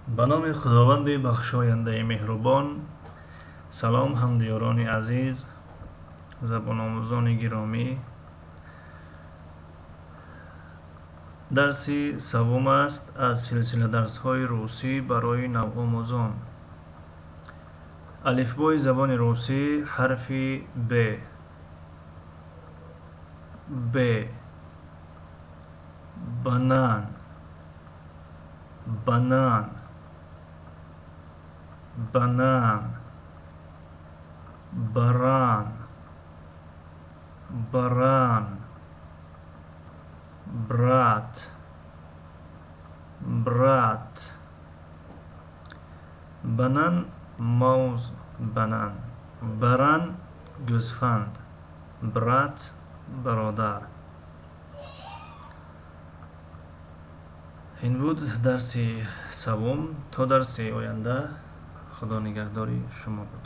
Ба номи Худованди бахшояндаи меҳрубон. Салом, ҳамдиёрони азиз, забономӯзони гиромӣ. Дарси севум аст аз силсила дарсҳои русӣ барои навомӯзон. Алифбои забони русӣ, ҳарфи Б. Б. Банан, банан, банан, баран, баран, брат, брат. Банан мавз, банан, баран гӯсфанд, брат бародар. Ин буд дарси севум. То дарси оянда Худо нигаҳдори шумо буд.